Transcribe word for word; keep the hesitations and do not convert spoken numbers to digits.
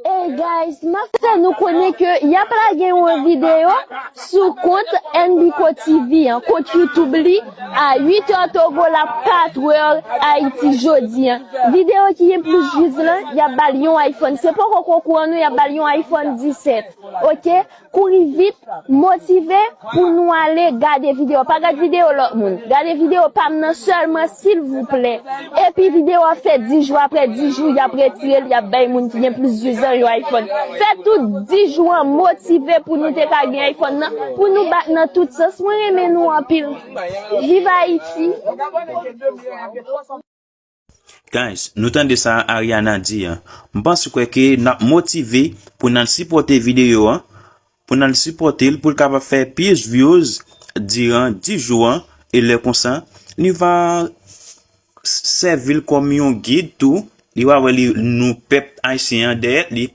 Hey guys, m ap fè nou konnen ke y ap lage yon videyo sou kont N B K T V an, kont YouTube li, a uit è Togo la, kat è Ayiti jodi an. Videyo ki gen plis views lan, y ap ba l yon iPhone. Se poko konkou an non, y ap ba l yon iPhone disèt. Oke? Kouri vit, motive pou nou ale gade videyo. Pa gade videyo lòt moun. Gade videyo pa m nan sèlman, silvouplè. Epi videyo a fè dis jou, apre dis jou, y ap retire l, y ap bay moun ki gen plis views an yon iPhone. Fè tout dis jou an motive pou nou te ka gen iPhone nan, pou nou bat nan tout sans. Mwen renmen nou anpil. Viv Ayiti! Guys, nou tande sa Ariana di an. M panse kwè ke n ap motive pou n al sipòte videyo an, pou n al sipòte l, pou l kapab fè plis views diran dis jou an, e lè konsa, li va sèvi l kòm yon gid tou, li va wè li nou pèp ayisyen an dèyè li,